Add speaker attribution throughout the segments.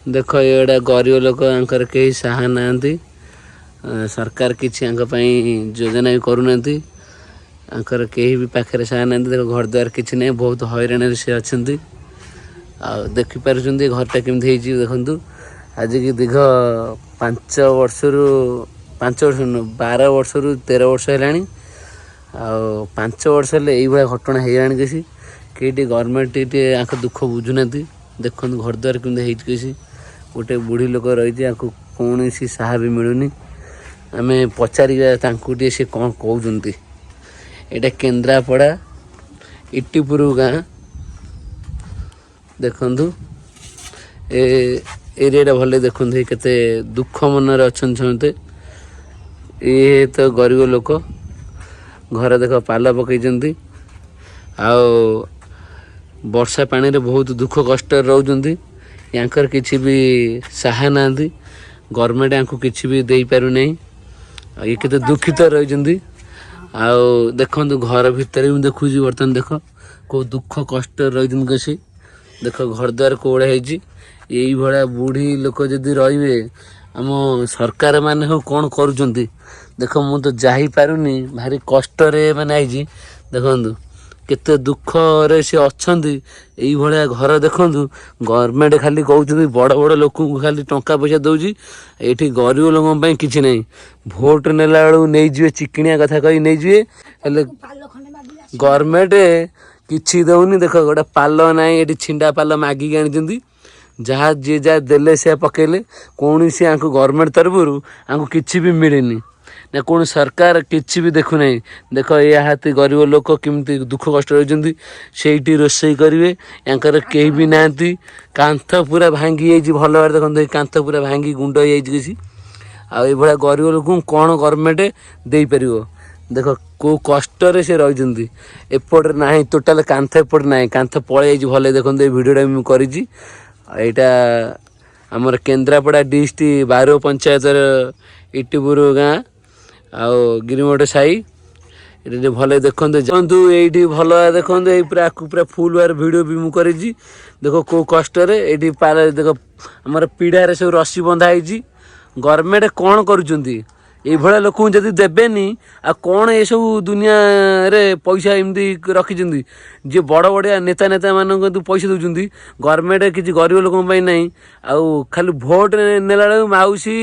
Speaker 1: ଦେଖ, ଏ ଗୋଟେ ଗରିବ ଲୋକ, ୟାଙ୍କର କେହି ସାହା ନାହାନ୍ତି। ସରକାର କିଛି ୟାଙ୍କ ପାଇଁ ଯୋଜନା ବି କରୁନାହାନ୍ତି। ୟାଙ୍କର କେହି ବି ପାଖରେ ସାହା ନାହାନ୍ତି। ଦେଖ, ଘର ଦ୍ୱାର କିଛି ନାହିଁ, ବହୁତ ହଇରାଣରେ ସେ ଅଛନ୍ତି। ଆଉ ଦେଖିପାରୁଛନ୍ତି ଘରଟା କେମିତି ହେଇଛି, ଦେଖନ୍ତୁ। ଆଜିକି ଦୀର୍ଘ 5 ବର୍ଷରୁ, 5 ବର୍ଷ ନୁହଁ, 12 ବର୍ଷରୁ 13 ବର୍ଷ ହେଲାଣି। ଆଉ 5 ବର୍ଷ ହେଲେ ଏଇଭଳିଆ ଘଟଣା ହେଇଗଲାଣି କିଛି। କେହି ଟିକେ ଗଭର୍ଣ୍ଣମେଣ୍ଟ ଟିକେ ୟାଙ୍କ ଦୁଃଖ ବୁଝୁନାହାନ୍ତି। ଦେଖନ୍ତୁ, ଘର ଦ୍ୱାର କେମିତି ହେଇଛି କିଛି। ଗୋଟେ ବୁଢ଼ୀ ଲୋକ ରହିଛି, ୟାକୁ କୌଣସି ସାହା ବି ମିଳୁନି। ଆମେ ପଚାରିବା ତାଙ୍କୁ ଟିକେ, ସେ କ'ଣ କହୁଛନ୍ତି। ଏଇଟା କେନ୍ଦ୍ରାପଡ଼ା ଇଟିପୁର ଗାଁ। ଦେଖନ୍ତୁ, ଏ ଏରିଆଟା ଭଲ ଦେଖନ୍ତୁ, ଏ କେତେ ଦୁଃଖ ମନରେ ଅଛନ୍ତି ସମସ୍ତେ। ଇଏ ତ ଗରିବ ଲୋକ। ଘରେ ଦେଖ, ପାଲ ପକେଇଛନ୍ତି ଆଉ ବର୍ଷା ପାଣିରେ ବହୁତ ଦୁଃଖ କଷ୍ଟରେ ରହୁଛନ୍ତି। ୟାଙ୍କର କିଛି ବି ସାହା ନାହାନ୍ତି। ଗଭର୍ଣ୍ଣମେଣ୍ଟ ୟାଙ୍କୁ କିଛି ବି ଦେଇପାରୁନାହିଁ। ଆଉ ଇଏ କେତେ ଦୁଃଖିତ ରହିଛନ୍ତି। ଆଉ ଦେଖନ୍ତୁ, ଘର ଭିତରେ ମୁଁ ଦେଖୁଛି ବର୍ତ୍ତମାନ। ଦେଖ, କୋଉ ଦୁଃଖ କଷ୍ଟରେ ରହିଛନ୍ତି କିଛି। ଦେଖ, ଘର ଦ୍ୱାର କୋଉ ଭଳିଆ ହେଇଛି। ଏଇଭଳିଆ ବୁଢ଼ୀ ଲୋକ ଯଦି ରହିବେ, ଆମ ସରକାର ମାନେ ହଉ କ'ଣ କରୁଛନ୍ତି? ଦେଖ, ମୁଁ ତ ଯାଇପାରୁନି, ଭାରି କଷ୍ଟରେ ମାନେ ଆଇଛି। ଦେଖନ୍ତୁ, କେତେ ଦୁଃଖରେ ସେ ଅଛନ୍ତି। ଏଇଭଳିଆ ଘର ଦେଖନ୍ତୁ। ଗଭର୍ଣ୍ଣମେଣ୍ଟ ଖାଲି କହୁଛନ୍ତି, ବଡ଼ ବଡ଼ ଲୋକଙ୍କୁ ଖାଲି ଟଙ୍କା ପଇସା ଦଉଛି, ଏଇଠି ଗରିବ ଲୋକଙ୍କ ପାଇଁ କିଛି ନାହିଁ। ଭୋଟ ନେଲା ବେଳକୁ ନେଇଯିବେ, ଚିକିଣିଆ କଥା କହି ନେଇଯିବେ, ହେଲେ
Speaker 2: ପାଲ ଖଣ୍ଡେ ମାଗିଲେ।
Speaker 1: ଗଭର୍ଣ୍ଣମେଣ୍ଟ କିଛି ଦଉନି। ଦେଖ, ଗୋଟେ ପାଲ ନାହିଁ ଏଠି, ଛିଣ୍ଡା ପାଲ ମାଗିକି ଆଣିଛନ୍ତି। ଯାହା ଯିଏ ଯାହା ଦେଲେ ସେୟା ପକେଇଲେ। କୌଣସି ୟାଙ୍କୁ ଗଭର୍ଣ୍ଣମେଣ୍ଟ ତରଫରୁ ୟାଙ୍କୁ କିଛି ବି ମିଳିନି ନା କୌଣସି ସରକାର କିଛି ବି ଦେଖୁନାହିଁ। ଦେଖ, ଏ ହାତୀ ଗରିବ ଲୋକ କେମିତି ଦୁଃଖ କଷ୍ଟ ରହିଛନ୍ତି। ସେଇଠି ରୋଷେଇ କରିବେ, ୟାଙ୍କର କେହି ବି ନାହାନ୍ତି। କାନ୍ଥ ପୁରା ଭାଙ୍ଗି ଯାଇଛି। ଭଲ ଭାବରେ ଦେଖନ୍ତୁ, ଏଇ କାନ୍ଥ ପୁରା ଭାଙ୍ଗି ଗୁଣ୍ଡ ହେଇଯାଇଛି କିଛି। ଆଉ ଏଇଭଳିଆ ଗରିବ ଲୋକଙ୍କୁ କ'ଣ ଗଭର୍ଣ୍ଣମେଣ୍ଟ ଦେଇପାରିବ? ଦେଖ, କେଉଁ କଷ୍ଟରେ ସେ ରହିଛନ୍ତି। ଏପଟରେ ନାହିଁ ଟୋଟାଲ କାନ୍ଥ, ଏପଟେ ନାହିଁ, କାନ୍ଥ ପଳେଇ ଯାଇଛି। ଭଲ ଦେଖନ୍ତୁ, ଏଇ ଭିଡ଼ିଓଟା ମୁଁ କରିଛି। ଆଉ ଏଇଟା ଆମର କେନ୍ଦ୍ରାପଡ଼ା ଡିଷ୍ଟ୍ରିକ୍ଟ ବାରୁଅ ପଞ୍ଚାୟତର ଇଟିପୁର ଗାଁ ଆଉ ଗିରିମଠ ସାହି। ଏଠି ଟିକେ ଭଲ ଦେଖନ୍ତୁ, ଦେଖନ୍ତୁ ଏଇଠି ଭଲ ଦେଖନ୍ତୁ। ଏଇ ପୁରା ଆକୁ ପୁରା ଫୁଲ୍ ୱାର ଭିଡ଼ିଓ ବି ମୁଁ କରିଛି। ଦେଖ, କେଉଁ କଷ୍ଟରେ ଏଇଠି ପାଲ। ଦେଖ, ଆମର ପିଢ଼ାରେ ସବୁ ରସି ବନ୍ଧା ହେଇଛି। ଗଭର୍ଣ୍ଣମେଣ୍ଟ କ'ଣ କରୁଛନ୍ତି? ଏଇଭଳିଆ ଲୋକଙ୍କୁ ଯଦି ଦେବେନି, ଆଉ କ'ଣ ଏସବୁ ଦୁନିଆରେ ପଇସା ଏମିତି ରଖିଛନ୍ତି? ଯିଏ ବଡ଼ ବଡ଼ିଆ ନେତା ନେତାମାନଙ୍କୁ କିନ୍ତୁ ପଇସା ଦେଉଛନ୍ତି। ଗଭର୍ଣ୍ଣମେଣ୍ଟ କିଛି ଗରିବ ଲୋକଙ୍କ ପାଇଁ ନାହିଁ। ଆଉ ଖାଲି ଭୋଟ ନେଲା ବେଳକୁ ମାଉସୀ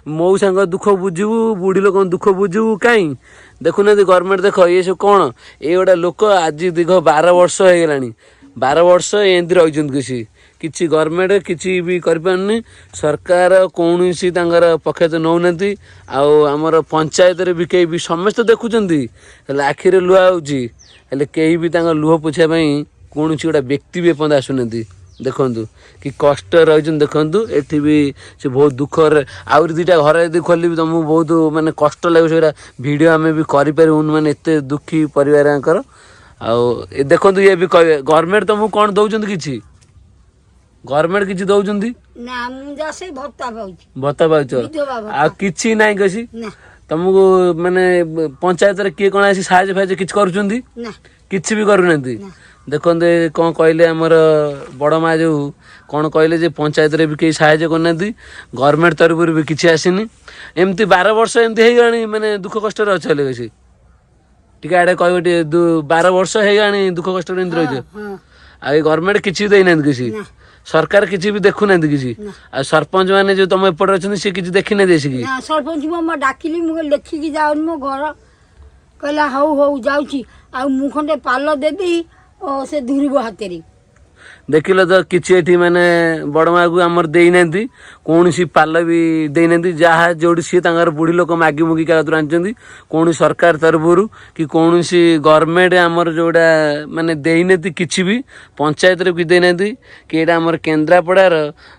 Speaker 1: ମଉସାଙ୍କ ଦୁଃଖ ବୁଝିବୁ, ବୁଢ଼ୀ ଲୋକଙ୍କ ଦୁଃଖ ବୁଝିବୁ କାହିଁ? ଦେଖୁନାହାନ୍ତି ଗଭର୍ଣ୍ଣମେଣ୍ଟ? ଦେଖ, ଇଏ ସବୁ କ'ଣ? ଏଇ ଗୋଟେ ଲୋକ ଆଜି ଦୀର୍ଘ 12 ବର୍ଷ ହେଇଗଲାଣି, 12 ବର୍ଷ ଏମିତି ରହିଛନ୍ତି। କିଛି କିଛି ଗଭର୍ଣ୍ଣମେଣ୍ଟ କିଛି ବି କରିପାରୁନି। ସରକାର କୌଣସି ତାଙ୍କର ପକ୍ଷ ନେଉନାହାନ୍ତି। ଆଉ ଆମର ପଞ୍ଚାୟତରେ ବି କେହି ବି, ସମସ୍ତେ ଦେଖୁଛନ୍ତି, ହେଲେ ଆଖିରେ ଲୁହ ହେଉଛି, ହେଲେ କେହି ବି ତାଙ୍କ ଲୁହ ପୋଛିବା ପାଇଁ କୌଣସି ଗୋଟେ ବ୍ୟକ୍ତି ବି ଏପର୍ଯ୍ୟନ୍ତ ଆସୁନାହାନ୍ତି। ଦେଖନ୍ତୁ, କି କଷ୍ଟ ରହିଛନ୍ତି। ଦେଖନ୍ତୁ, ଏଠି ବି ସେ ବହୁତ ଦୁଃଖରେ। ଆହୁରି ଦୁଇଟା ଘରେ ଯଦି ଖୋଲିବି, ତମକୁ ବହୁତ ମାନେ କଷ୍ଟ ଲାଗିବ। ସେଗୁଡ଼ା ଭିଡ଼ିଓ ଆମେ ବି କରିପାରିବୁନି, ମାନେ ଏତେ ଦୁଃଖୀ ପରିବାରଙ୍କର। ଆଉ ଏ ଦେଖନ୍ତୁ, ଇଏ ବି କହିବେ, ଗଭର୍ଣ୍ଣମେଣ୍ଟ ତମକୁ କ'ଣ ଦଉଛନ୍ତି? କିଛି ଗଭର୍ଣ୍ଣମେଣ୍ଟ କିଛି ଦଉଛନ୍ତି?
Speaker 2: ନା, ମୁଁ ଯା ସେଇ ଭତ୍ତା ପାଉଛି।
Speaker 1: ଭତ୍ତା ପାଉଛ?
Speaker 2: ବିଧବା ଭତ୍ତା।
Speaker 1: ଆଉ କିଛି ନାହିଁ କିଛି?
Speaker 2: ନା।
Speaker 1: ତମକୁ ମାନେ ପଞ୍ଚାୟତରେ କିଏ କ'ଣ ଆସି ସାହାଯ୍ୟ ଫାହାଯ୍ୟ କିଛି କରୁଛନ୍ତି?
Speaker 2: ନା।
Speaker 1: କିଛି ବି କରୁନାହାନ୍ତି?
Speaker 2: ନା।
Speaker 1: ଦେଖନ୍ତୁ, ଏ କ'ଣ କହିଲେ ଆମର ବଡ଼ ମା ଯୋଉ କ'ଣ କହିଲେ ଯେ ପଞ୍ଚାୟତରେ ବି କେହି ସାହାଯ୍ୟ କରୁନାହାନ୍ତି, ଗଭର୍ଣ୍ଣମେଣ୍ଟ ତରଫରୁ ବି କିଛି ଆସିନି। ଏମିତି 12 ବର୍ଷ ଏମିତି ହେଇଗଲାଣି, ମାନେ ଦୁଃଖ କଷ୍ଟରେ ଅଛ। ହେଲେ ବେଶୀ ଟିକେ ଆଡ଼େ କହିବ ଟିକେ, 12 ବର୍ଷ ହେଇଗଲାଣି ଦୁଃଖ କଷ୍ଟରେ ଏମିତି ରହିଛ?
Speaker 2: ହଁ।
Speaker 1: ଆଉ ଏ ଗଭର୍ଣ୍ଣମେଣ୍ଟ କିଛି ବି ଦେଇନାହାନ୍ତି କିଛି?
Speaker 2: ନା।
Speaker 1: ସରକାର କିଛି ବି ଦେଖୁନାହାନ୍ତି କିଛି?
Speaker 2: ନା।
Speaker 1: ଆଉ ସରପଞ୍ଚ ମାନେ ଯୋଉ ତମ ଏପଟେ ଅଛନ୍ତି, ସେ କିଛି ଦେଖିନାହାନ୍ତି ଆସିକି?
Speaker 2: ନା, ସରପଞ୍ଚ ମୁଁ ଡାକିଲି, ମୁଁ କହିଲି, ଲେଖିକି ଯାଉନି ମୋ ଘର। କହିଲା, ହଉ ହଉ, ଯାଉଛି। ଆଉ ମୁଁ ଖଣ୍ଡେ ପାଲ ଦେବି ଓ ସେ ଧରିବ ହାତରେ।
Speaker 1: ଦେଖିଲ ତ, କିଛି ଏଠି ମାନେ ବଡ଼ ମାକୁ ଆମର ଦେଇନାହାନ୍ତି, କୌଣସି ପାଲ ବି ଦେଇନାହାନ୍ତି। ଯାହା ଯୋଉଠି ସିଏ ତାଙ୍କର ବୁଢ଼ୀ ଲୋକ ମାଗି ମୁଗି କାଗଜରୁ ଆଣିଛନ୍ତି। କୌଣସି ସରକାର ତରଫରୁ କି କୌଣସି ଗଭର୍ଣ୍ଣମେଣ୍ଟ ଆମର ଯୋଉଟା ମାନେ ଦେଇନାହାନ୍ତି କିଛି ବି, ପଞ୍ଚାୟତରେ ବି ଦେଇନାହାନ୍ତି କି। ଏଇଟା ଆମର କେନ୍ଦ୍ରାପଡ଼ାର।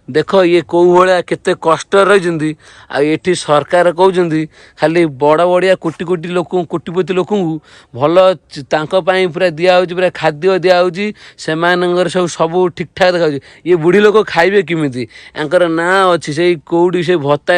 Speaker 1: ଦେଖ, ଇଏ କୋଉ ଭଳିଆ କେତେ କଷ୍ଟରେ ରହିଛନ୍ତି। ଆଉ ଏଠି ସରକାର କହୁଛନ୍ତି, ଖାଲି ବଡ଼ ବଡ଼ିଆ କୋଟି କୋଟି ଲୋକଙ୍କୁ, କୋଟିପତି ଲୋକଙ୍କୁ ଭଲ ତାଙ୍କ ପାଇଁ ପୁରା ଦିଆହେଉଛି, ପୁରା ଖାଦ୍ୟ ଦିଆହେଉଛି, ସେମାନଙ୍କର ସବୁ ସବୁ ଠିକଠାକ ଦେଖାଯାଉଛି। ଇଏ ବୁଢ଼ୀ ଲୋକ ଖାଇବେ କେମିତି? ୟାଙ୍କର ନାଁ ଅଛି ସେଇ କୋଉଠି ସେ ଭତ୍ତା।